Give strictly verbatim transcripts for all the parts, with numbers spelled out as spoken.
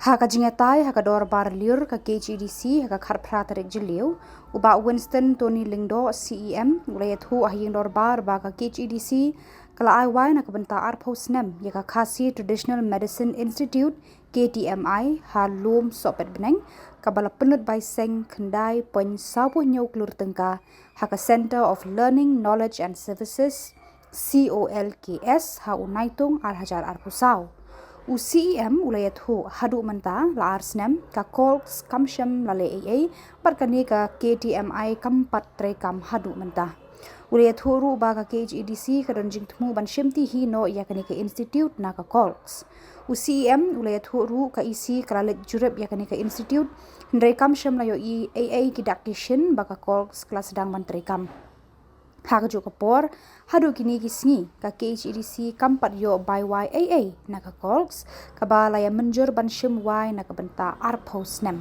Ha ka jingïatai ha ka dorbar lyiur ka K H A D C ha ka khatphra tarik Jylliew, u Bah Winston Tony Lyngdoh, C E M, u la ïathuh ha ïing dorbar ba ka K H A D C ka la ai wai na ka bynta arphew snem ïa ka Khasi Traditional Medicine Institute, K T M I, ha Lum Sohpetbneng, kaba la pynlut bai seng khyndai point saw phew hynñiew klur tyngka ha ka Centre of Learning, Knowledge and Services, C O L K S, ha u Naitung ar hajar arphew saw. U C E M u la ïathuh haduh mynta la ar snem ka COLCS kam shym la leh ei ei bad kane ka K T M I kam pat treikam haduh mynta. U la ïathuh ruh ba ka K H A D C ka don jingthmu ban shimti hi noh ïa kane ka institute na ka COLCS. U C E M u la ïathuh ruh ka E C ka la leit jurip ïa kane ka institute, hynrei kam shym la ïohi ei ei ki dak ki shin ba ka COLCS ka la sdang ban treikam. Ha kajuh ka por, haduh kine ki sngi, ka K H A D C kam pat ïoh bai wai ei ei na ka COLCS, kaba la ïa mynjur ban shim wai na ka bynta arphew snem.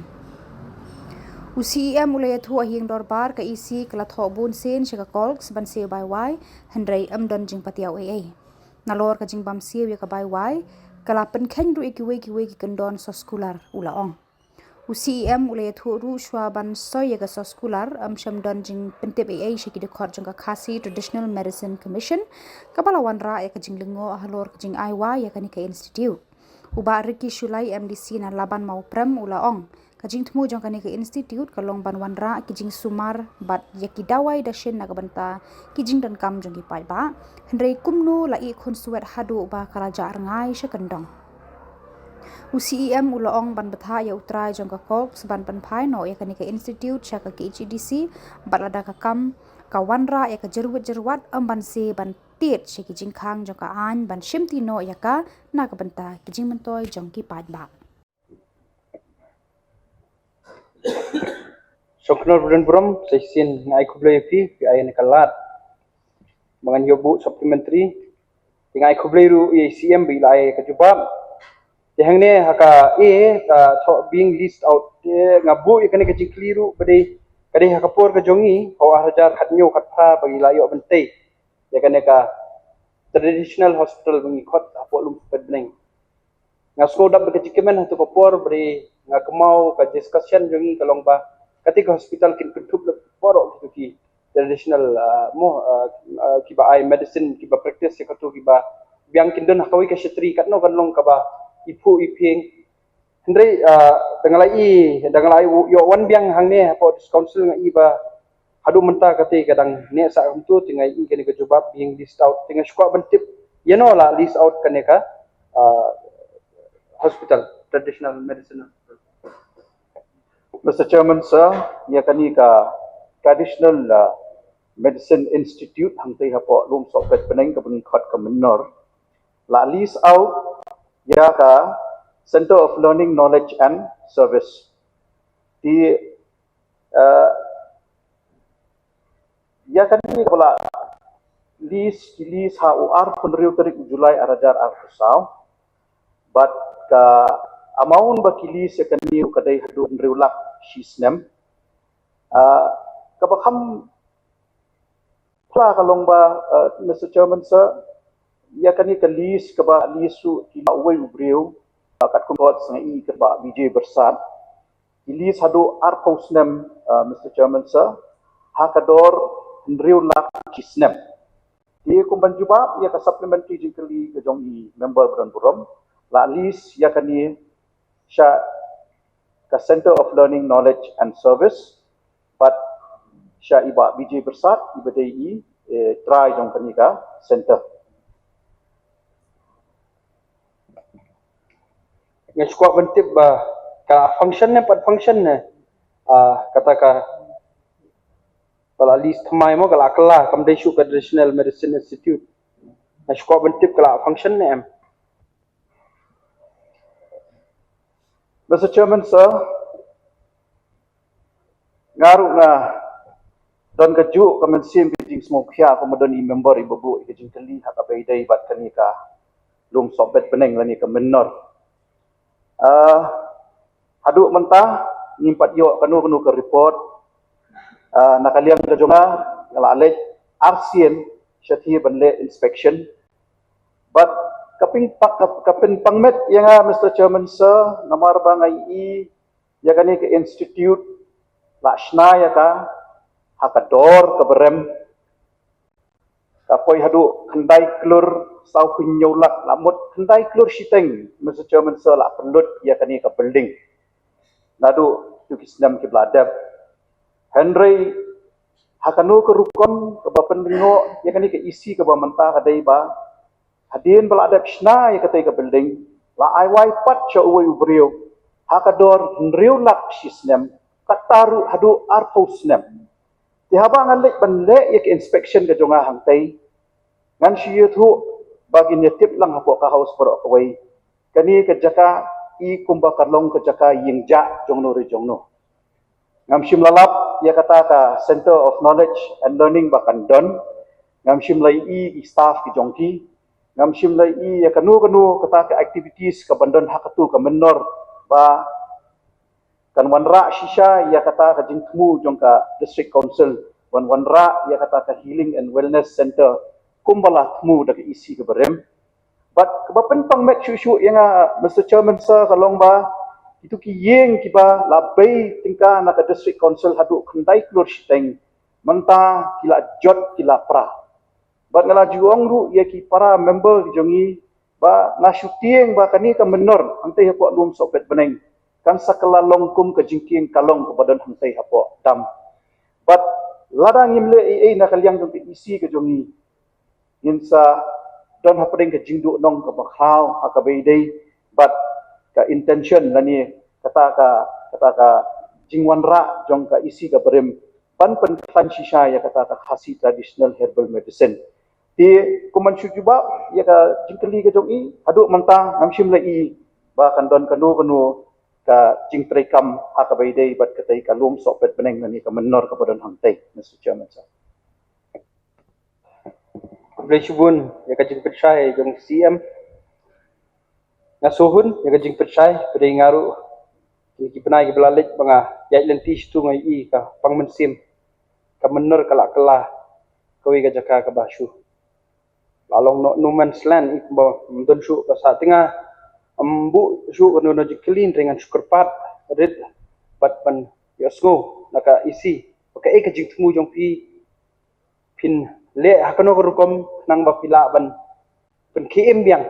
U C E M u la ïathuh ha ïing dorbar ka E C ka la thoh bun sien sha ka COLCS ban siew bai wai, hynrei ym don jingpatiaw ei ei. Nalor ka jingbym siew ïa ka bai wai, ka la pynkheiñ ruh ïa kiwei kiwei ki kyndon soskular, u la ong. U C E M u la ïathuh ruh shuwa ban soi ïa ka soskular, ym shym don jingpyntip ei ei sha ki dkhot jong ka Khasi Traditional Medicine Commission, kaba la wanrah ïa ka jinglyngngoh halor ka jingai wai ïa kane ka institute. U Bah Ricky Shullai, M D C na Laban Mawprem, u la ong, ka jingthmu jong kane ka institute ka long ban wanrah ki jingsumar bad ïa ki dawai dashin na ka bynta ki jingdonkam jong ki paidbah, hynrei kumno la ïeh khunswet haduh ba ka la jah rngai sha kyndong. U C E M u la ong ban bthah ïa u trai jong ka COLCS ban pynphai noh ïa kane ka institute sha ka K H A D C, bad lada ka kam ka wanrah ïa ka jyrwit jyrwat, ym ban siew ban tied sha ki jingkhang jong ka aiñ ban shimti noh ïa ka na ka bynta ki jingmyntoi jong ki paidbah. Shongknor bad burom, sa shisien nga ai khublei ïa phi, phi ai ïa ka lad ba ngan ïoh buh supplementary. Te nga ai khublei ruh ïa i C M ba i la ai ka jubab. Te hangne ha ka A, ka thoh being leased out. Te nga buh ïa kane ka jingkylli ruh ba dei, ka dei ha ka por ka jong ngi, ha u ar hajar khathynñiew khatphra ba ngi la ïoh ban tei ïa kane ka traditional hospital ba ngi khot hapoh Lum Sohpetbneng. Nga sngew dap da ka jingkmen hato ka por ba dei nga kynmaw ka discussion jong ngi ka long ba kata ka hospital kin kynthup lem baroh kito ki traditional, ah, mo, ah, ah, kiba ai medicine, kiba practice ïa kato kiba biang, kin don ha kawei ka shatri, katno kan long kaba iphuh iphieng. Hynrei, ah, da nga la i, da nga la i ïoh wan biang hangne hapoh District Council, nga i ba haduh mynta kata ka dang neh sah kumto, te nga i kane ka jubab being leased out, te nga shu kwah ban tip ïano la lease out kane ka, ah, hospital, traditional medicine hospital. Mister Chairman, sir, ïa kane ka Traditional, ah, Medicine Institute hangtei hapoh Lum Sohpetbneng kaba ngi khot ka Mynnor, la lease out ïa ka Center of Learning, Knowledge and Service. Te, ah, ïa kane kaba la lease, ki lease ha u arphew hynriew tarik u July ar hajar arphew saw. Bad ka amount ba ki lease ïa kane ruh ka dei haduh hynriew lak shi snem. Ah, kaba kham phla ka long ba, ah, Mister Chairman, sir, ïa kane ka lease kaba lease ruh ki ba uwei u briew, ah, katkum kot sngi kaba Vijay Bersad. Ki lease haduh arphew snem, ah, Mister Chairman, sir, ha ka dor hynriew lak shi snem. Te kum ban jubab ïa ka supplementary jingkylli ka jong i member ba don burom, la lease ïa kane sha ka Center of Learning, Knowledge and Service, bad sha i Bah Vijay Bersad, iba dei i, eh, trai jong kane ka center. Nga shu kwah ban tip ba ka function ne, pat function ne, ah, kata ka ba la lease thymmai mo, ka la kylla, kam dei shuh ka Traditional Medicine Institute. Nga shu kwah ban tip ka la function ne em. Mister Chairman, sir, nga ruh nga don kajuh ka mynsiem ka jingsngewkhia kum ba don i member iba buh ïa ka jingkylli ha kaba ïadei bad kane ka Lum Sohpetbneng lane ka Mynnor. Ah, haduh mynta ngim pat ïoh kano kano ka report. Ah, na ka liang ka jong nga, nga la leit arsien shathie ban leh inspection. Bad Ka pynpang, ka, ka pynpang met ïa nga, Mister Chairman Sir, namar ba nga i ïa kane ka institute la shna ïa ka ha ka dor kaba rem, ka poi haduh khyndai klur saw phew hynñiew lak, la mut khyndai klur shiteng, Mister Chairman Sir, la pynlut ïa kane ka building naduh tu ki snem kiba la dep. Hynrei ha kano ka rukom kaba pynrngoh ïa kane ka E C kaba mynta ka dei ba hadien ba la dep shna ïa katei ka building, la ai wai pat sha uwei u briew ha ka dor hynriew lak shi snem, kata ruh haduh arphew snem. Te haba nga leit ban leh ïa ka inspection ka jong nga hangtei, ngan shu ïathuh ba ngin ïa tip lang hapoh ka House baroh kawei, kane ka jaka i kumba ka long ka jaka ïing jah jongno re jongno. Ngam shym la lap ïa kata ka Center of Knowledge and Learning ba kan don. Ngam shym la i i staff ki jong ki. Ngam shym la i ïa kano kano kata ka activities kaban don ha katu ka mynnor ba kan wanrah shisha ïa kata ka jingthmu jong ka District Council, ban wanrah ïa kata ka Healing and Wellness Center kumba la thmu da ka E C kaba rem. Bad kaba pynpang met shuh shuh ïa nga, Mister Chairman Sir, ka long ba kitu ki ïing kiba la bei tyngka na ka District Council haduh khyndai klur shiteng, mynta ki la jot, ki la pra. Bad nga la ju ong ruh ïa ki para member ki jong ngi ba nga shu tieng ba kane ka mynnor hangtei hapoh Lum Sohpetbneng kan sa kylla long kum ka jingkieng ka long kaba don hangtei hapoh dam. Bad lada ngim leh ei ei na ka liang jong ka E C ka jong ngi, ngin sa don hapdeng ka jingduhnong kaba khraw ha kaba ïadei bad ka intention lane kata ka, kata ka jingwanrah jong ka E C kaba rem ban pynkhlaiñ shisha ïa kata ka Khasi Traditional Herbal Medicine. Te kum ban shu jubab ïa ka jingkylli ka jong i, haduh mynta ngam shym la i ba kan don kano kano ka jingtreikam ha kaba ïadei bad katei ka Lum Sohpetbneng lane ka mynnor kaba don hangtei, Mister Chairman Sir. Khublei shibun ïa ka jingpynshai jong C M. Nga sngewhun ïa ka jingpynshai, ba dei nga ruh kine ki bnai kiba la leit ba nga ïaid lynti shitu nga ïohi ka pang mynsiem, ka mynnor ka la kylla kawei ka jaka kaba shu la long noh no man's land, i kumba ym don shuh ka sah. Te nga ym buh shuh kano kano jingkylli, hynrei ngan shu kyrpad rit bad ban ïohsngew na ka E C ba kaei ka jingthmu jong phi, phin leh ha kano ka rukom khnang ba phi lah ban pynkhie im biang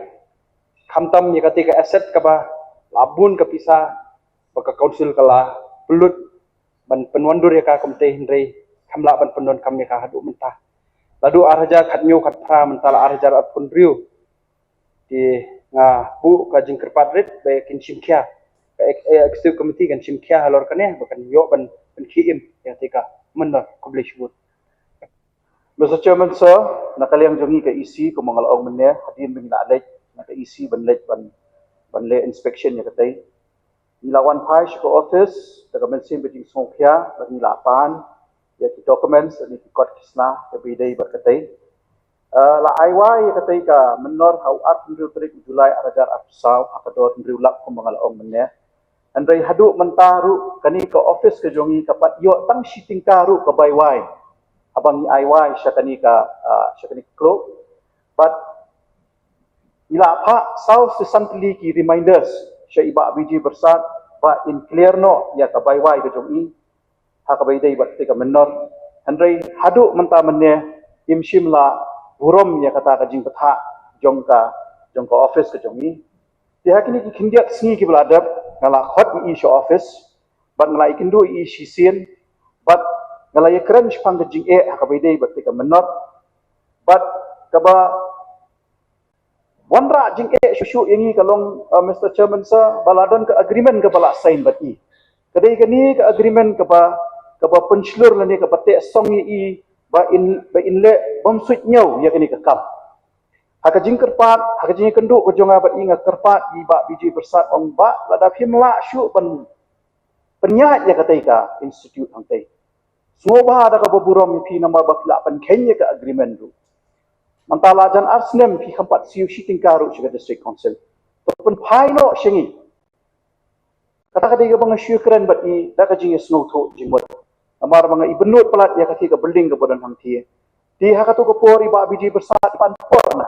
khamtam ïa katei ka asset kaba la bun ka pisa ba ka council ka la pynlut ban pynwandur ïa ka kumtei, hynrei kam lah ban pyndonkam ïa ka haduh mynta. Naduh ar hajar khathynñiew khatphra mynta la ar hajar arphew hynriew. Te nga buh ka jingkyrpad rit ba kin shim khia, ka ex-, eh, executive committee kan shim khia halor kane ba kan ïoh ban pynkhie im ïa katei ka mynnor. Khublei shibun. Mister Chairman Sir, na ka liang jong ngi ka E C, kumba nga la ong mynne, hadien ba ngi la leit na ka E C ban leit ban, ban leh inspection ïa katei, ngi la wan phai sha ka office da ka mynsiem ka jingsngewkhia, bad ngi la pan ïa ki documents, ïa ki kot ki sla kaba ïadei bad katei. Eh, la ai wai ïa katei ka mynnor ha u arphew hynriew tarik u July ar hajar arphew saw, ha ka dor hynriew lak kumba nga la ong mynne. Hynrei haduh mynta ruh kane ka office ka jong ngi ka pat ïoh tang shi tyngka ruh ka bai wai haba ngi ai wai sha kane ka, ah, sha kane ka klub. Bad ngi la phah saw san tylli ki reminders sha i Bah Bijy Byrsat ba in clear noh ïa ka bai wai ka jong i ha kaba ïadei bad katei ka mynnor. Hynrei haduh mynta mynne im shym la burom ïa kata ka jingbthah jong ka, jong ka office ka jong i. Te ha kine ki khyndiat sngi kiba la dep nga la khot ïa i sha office bad nga la ïakynduh ïa i shisien bad nga la ïakren shaphang ka jingeh ha kaba ïadei bad katei ka mynnor. Bad kaba wanrah jingeh shuh shuh ïa ngi ka long, uh, Mister Chairman Sir, ba la don ka agreement kaba la sign bad i. Ka dei kane ka agreement kaba, kaba pynshlur lane kaba teh song ïa i ba in, ba in leh bym suidñiew ïa kane ka kam. Ha ka jingkyrpad, ha ka jingïakynduh ka jong nga bad i, nga kyrpad ïa i Bah Bijy Byrsat, ong Bah, lada phim lah shuh ban pynïaid ïa katei ka institute hangtei, sngewbha da kaba burom ïa phi namar ba phi la pynkheiñ ïa ka agreement ruh. Mynta la jan ar snem phi kham pat siew shi tyngka ruh sha ka District Council. To pynphai noh sha ngi. Kata ka dei kaba nga shu ïakren bad i da ka jingïasngewthuh jingmut. Namar ba nga ibynnud palat ïa katei ka building kaba don hangtei. Te ha kato ka por i Bah Bijy Byrsat i pan por na.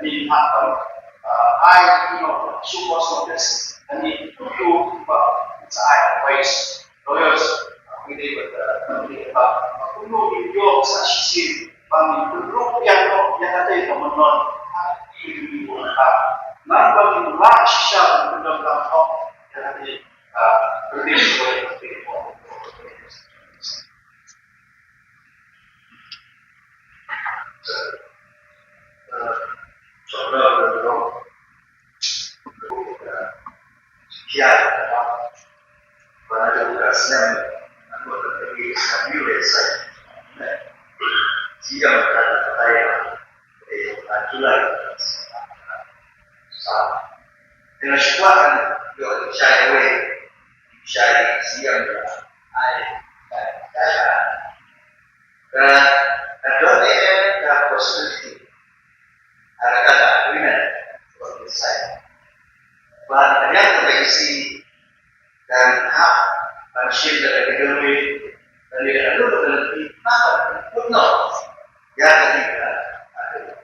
Ani ha tam ai ino super notice ani tu tu ba sa ai voice lawyers. Aku ini ba aku ni ba aku ni yo sa sisi ba ni tu yang no yang ada yang menonton. Aku ini ba ni ba sisa dan dalam yang ada Kata ka agreement ba ki sign. Ba ka liang ka E C kan hap ban shim da ka legal way, da ka legal way, na ka footnote. Ïa ka dei ka agreement.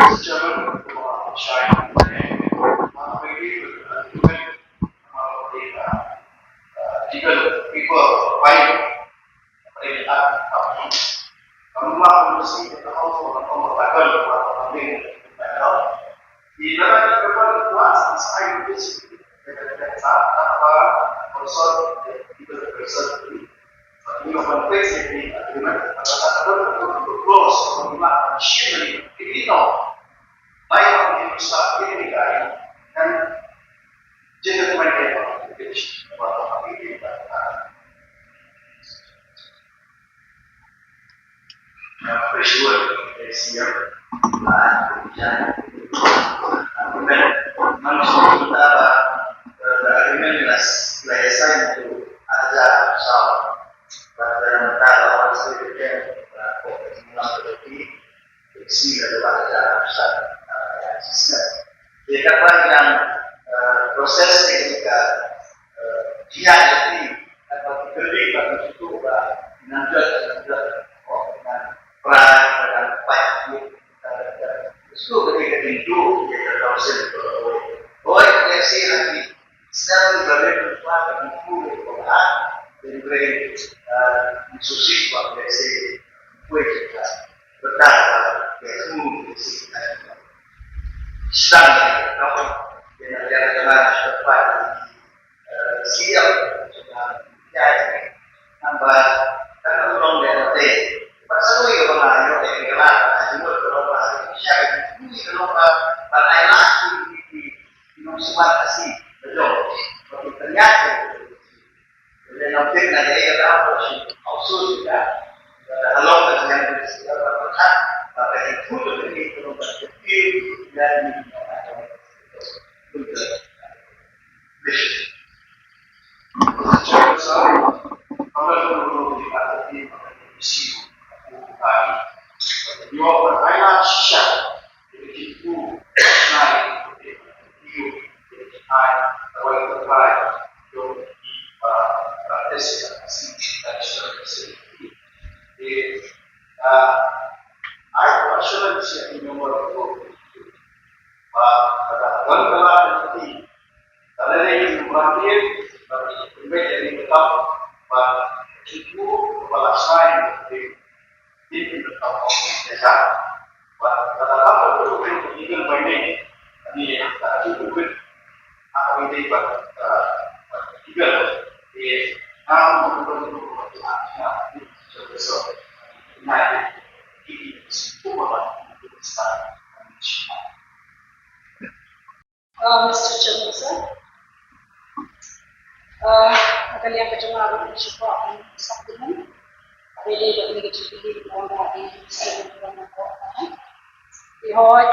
Mister Chairman, uh, Shine, uh, legal, uh, legal people, why Uh, Mister Chairman, sir. Uh, ha ka liang ka jong nga ruh nga sngewbha ban supplement. Haba ïadei bad kane ka jubilee, nga ong ba dei sien ban ong ko. Te hooid,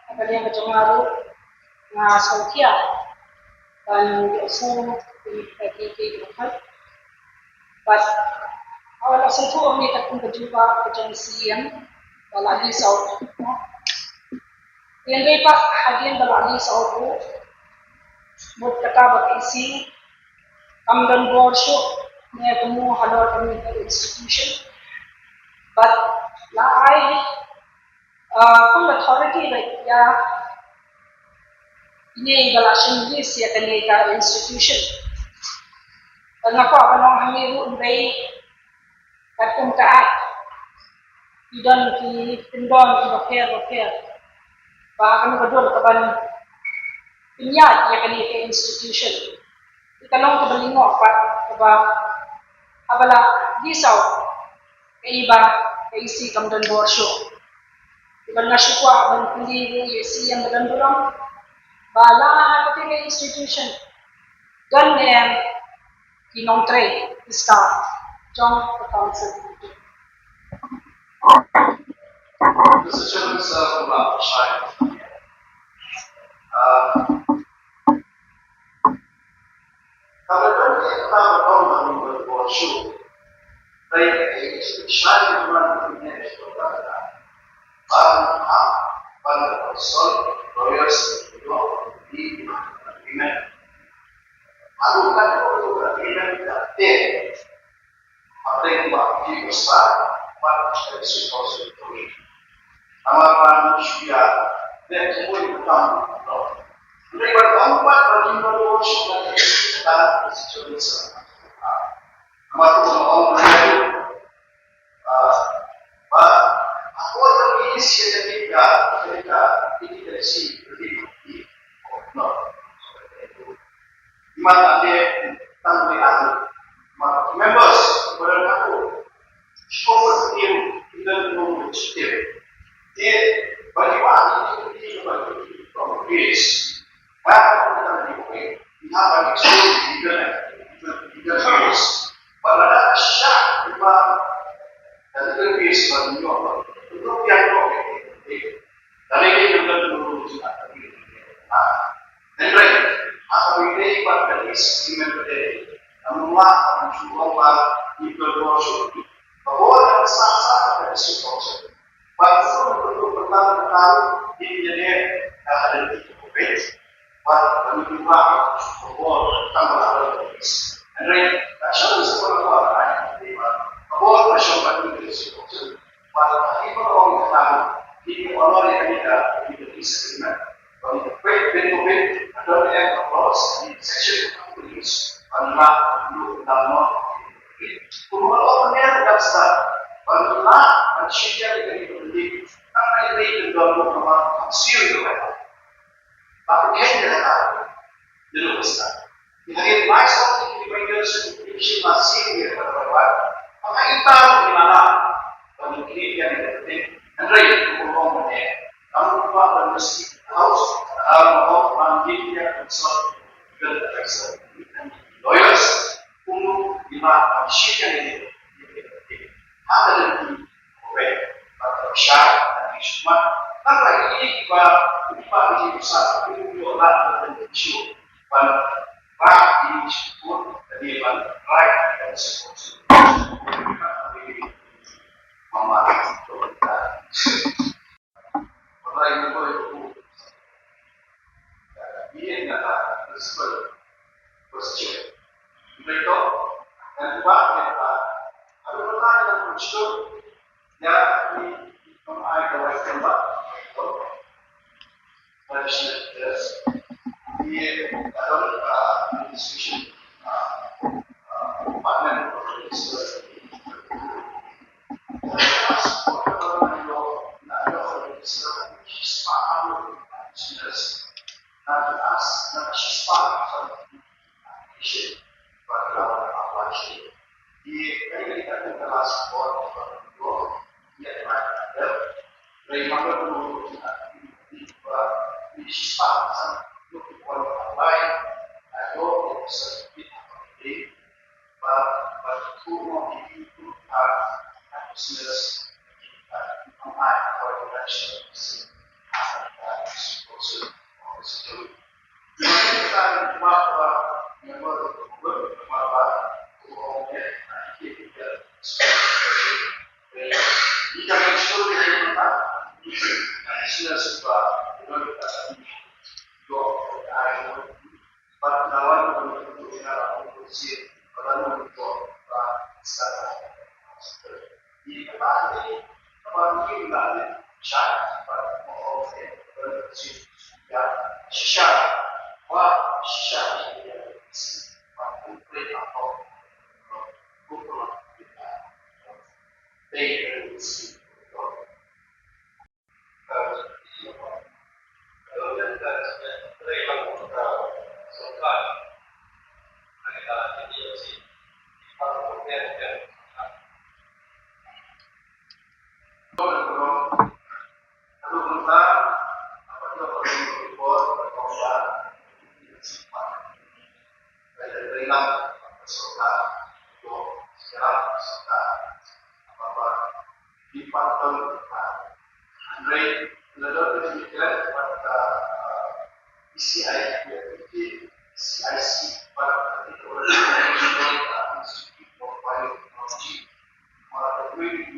ha ka liang ka jong nga ruh nga sngewkhia ban ïohsngew ïa ki, ki, ki, ki, Bad, uh, la sngewthuh ïa kane ka kum ka jubab ka jong C M ba la list out. Hynrei pat hadien ba la list out ruh, mut kata ba ka E C kam don bor shuh ne kumno halor kane ka institution. Bad la ai, uh, full authority, like, ïa ine ba la shim list ïa kane ka institution. Bad nga kwah ban ong hangne ruh, hynrei katkum ka Act ki don ki kyndon kiba pher bapher ba kano ka dur kaban pynïaid ïa kane ka institution. Te ka long kaba lyngngoh pat kaba haba la list out, kaei ba ka E C kam don bor shuh. Te bad nga shu kwah ban kylli ruh ïa C M ba don burom ba la ha kata ka institution don ne em ki nongtrei, ki staff jong ka council. Mister Chairman, sir, from Upper Shire. Uh, Amen. Amen. Amen.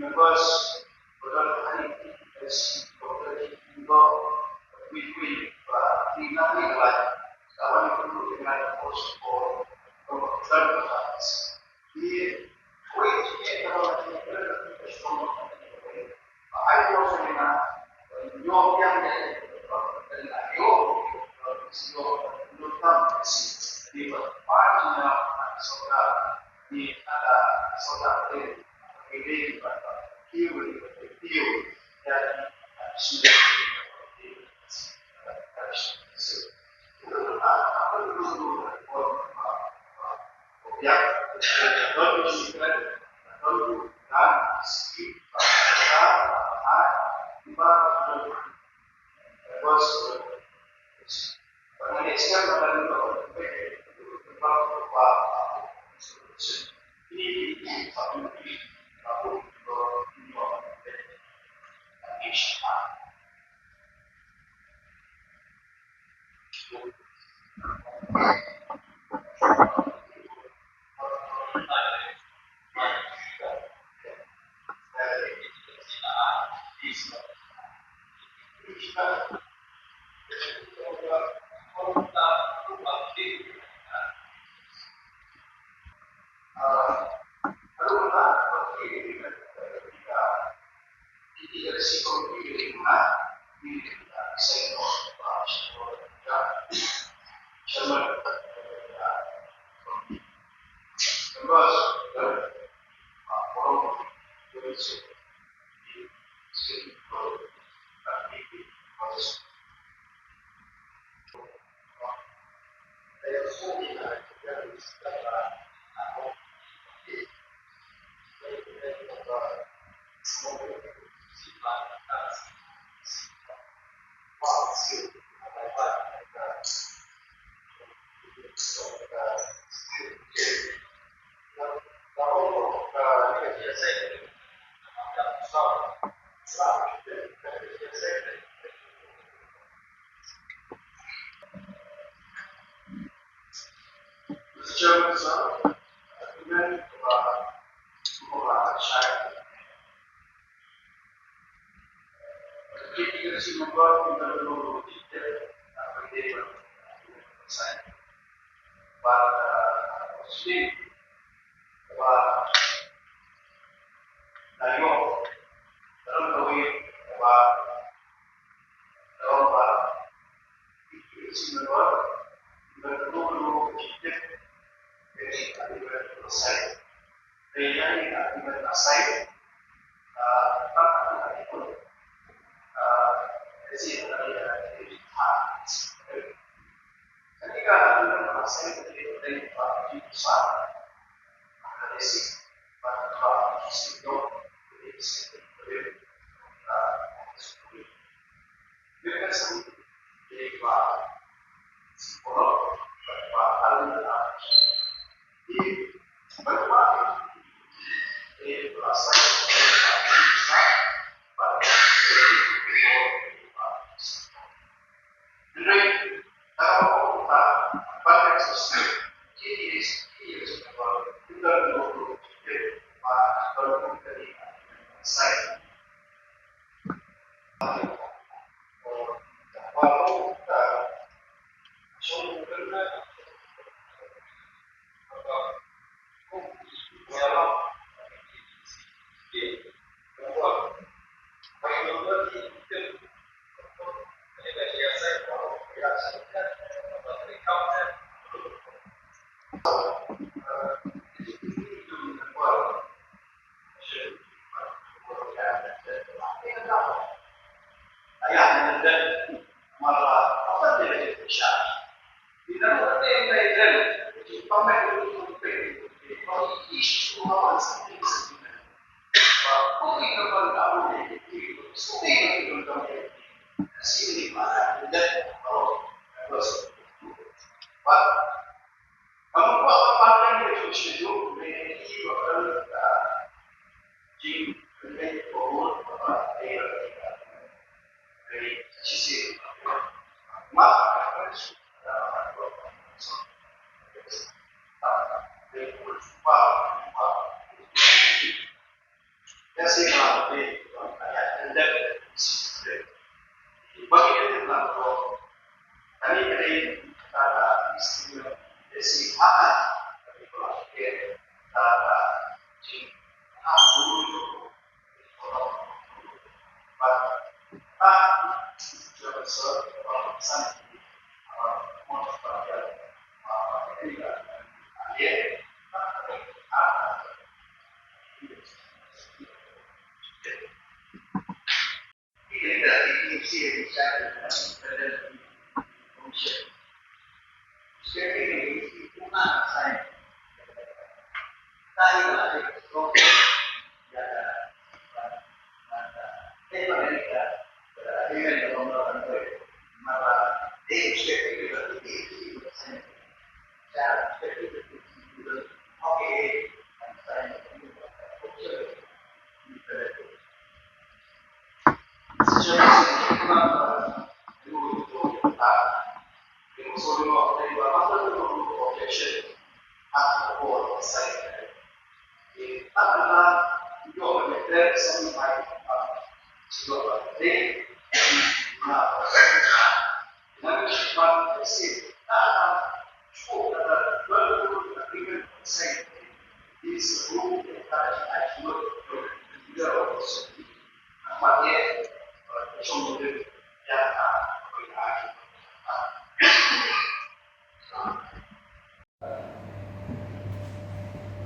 Members,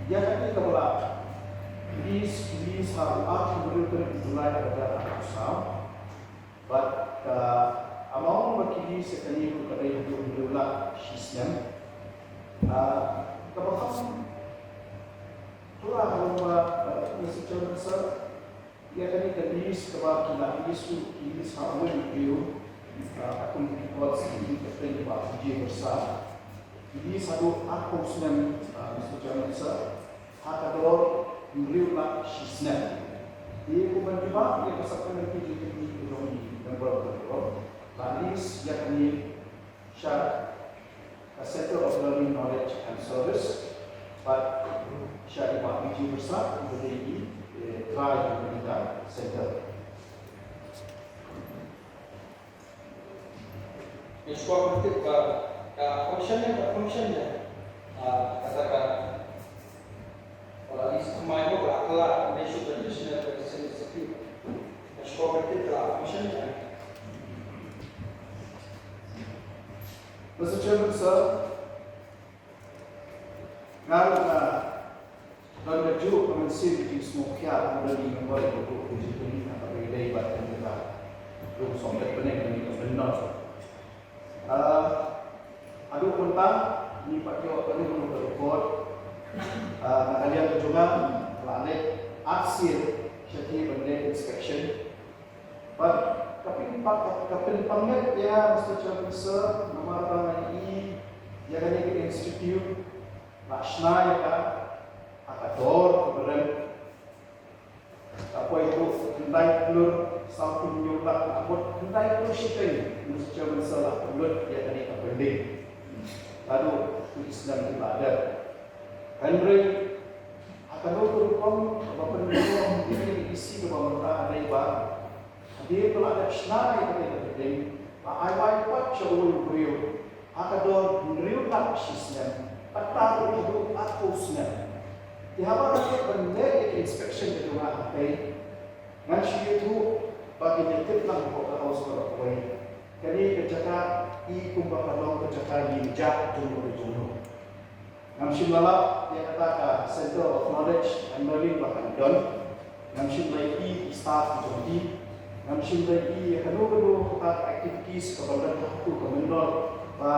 Ïa kane ka ba la release, release ha u arphew hynriew tarik u July arhajar arphew saw. Bad ka amount ba ki release ïa kane ruh ka dei haduh hynriew lak shi snem. Ah, kaba kham thrang ha long ba, ah, Mister Chairman Sir, ïa kane ka list kaba ki la list ruh, ki list ha u wen u briew, ah, ha kum ki records ki, ki kyrteng Bah Vijay Birsar. Ki list haduh arphew snem, ah, Mister Chairman Sir, ha ka dor hynriew lak shi snem. Te kum ban jubab ïa ka supplementary jingkylli ka jong i member of the board, la list ïa kane sha ka Center of Learning, Knowledge and Service, bad sha i Bah Vijay Birsar, uba dei i, eh, trai jong kane ka center. Ngi shuwa ban tip ba ka function ne, ka function ne, ah, kata ka Wala, is my work, la, la, they should additional percent secure. As for the tip, la, mission, yeah. Mister Chairman, sir, nga ruh nga don kajuh ka mynsiem ka jingsngewkhia, ka don i member ka buh ka jingkylli na ka ba ïadei bad kane ka long song bad bneng kane ka mynnor. Ah, haduh mynta ngi pat ïoh kane ka record. Ah, na ka liang ka jong nga, la leit artylli sha ki ban leit inspection. Bad ka pynpang, ka, ka pynpang met ïa, Mister Chairman Sir, namar ba nga i ïa kane ka institute la shna ïa ka ha ka dor kaba rem. Ka poi haduh khyndai klur sawphew hynñiew lak, ka mut khyndai klur shiteng, Mister Chairman Sir, la pynlut ïa kane ka building. Haduh ki snem kiba la dep. Hynrei ha kano ka rukom kaba pynlong ïa kane ka E C kaba mynta ka dei ba hadien ba la dep shna ïa kane ka building, la ai wai pat sha uwei u briew ha ka dor hynriew lak shi snem, kata ruh haduh arphew snem. Te haba nga leit ban leh ïa ka inspection ka jong nga hangtei, ngan shu ïathuh ba kin ïa tip lang hapoh ka House baroh kawei, kane ka jaka i kumba ka long ka jaka ïing jah jong u dei jong u. Ngam shym la lap ïa kata ka Center of Knowledge and Learning ba kan don. Ngam shym la ïohi i staff ki jong ki. Ngam shym la ïohi ïa kano kano kata ka activities kaba don ha katu ka mynnor ba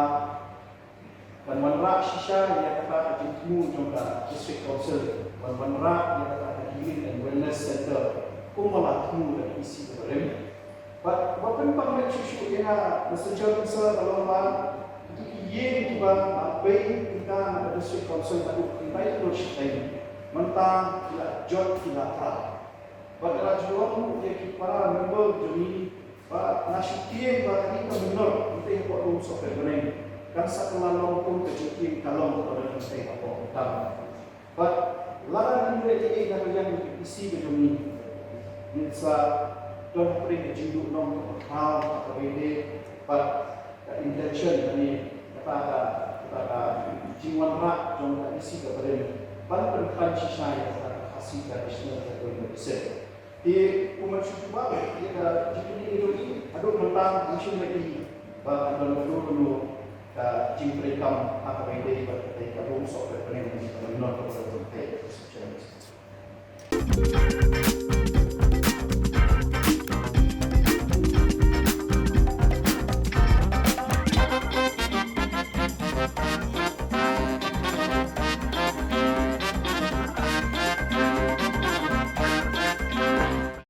kan wanrah shisha ïa kata ka jingthmu jong ka District Council, wan wanrah ïa kata ka Healing and Wellness Center kumba la thmu da ka E C kaba rim. Bad ba pynpang met shuh shuh ïa nga, Mister Chairman Sir, ka long ba kito ki ïing kiba la pei ïa ka na ka District Council haduh khyndai klur shiteng, mynta ki la jot, ki la pra. Bad nga la ju ong ïa ki para member jong ngi ba nga shu tieng ba kane ka mynnor hangtei hapoh Dum Sohphet Bneng kan sa kylla long kum ka jingtieng ka long kaba don hangtei hapoh Umtang. Bad lada ngin leh ei ei na ka liang ka E C ka jong ngi, ngin sa don hapdeng ka jingduhnong kaba khraw, kaba ïadei bad ka intention, lane kata ka ka jingwanrah jong ka E C ka barim ban pynpait shisha ïa ka Khasi Traditional Taekwondo Association. Te kumba shu jubab ïa ka jingkylli ïa i, haduh mynta ngam shym la i ba ka don kano kano ka jingtreikam ha kaba ïadei bad katei ka Rung Sohklet Bneng, ka Rung Sohklet Bneng.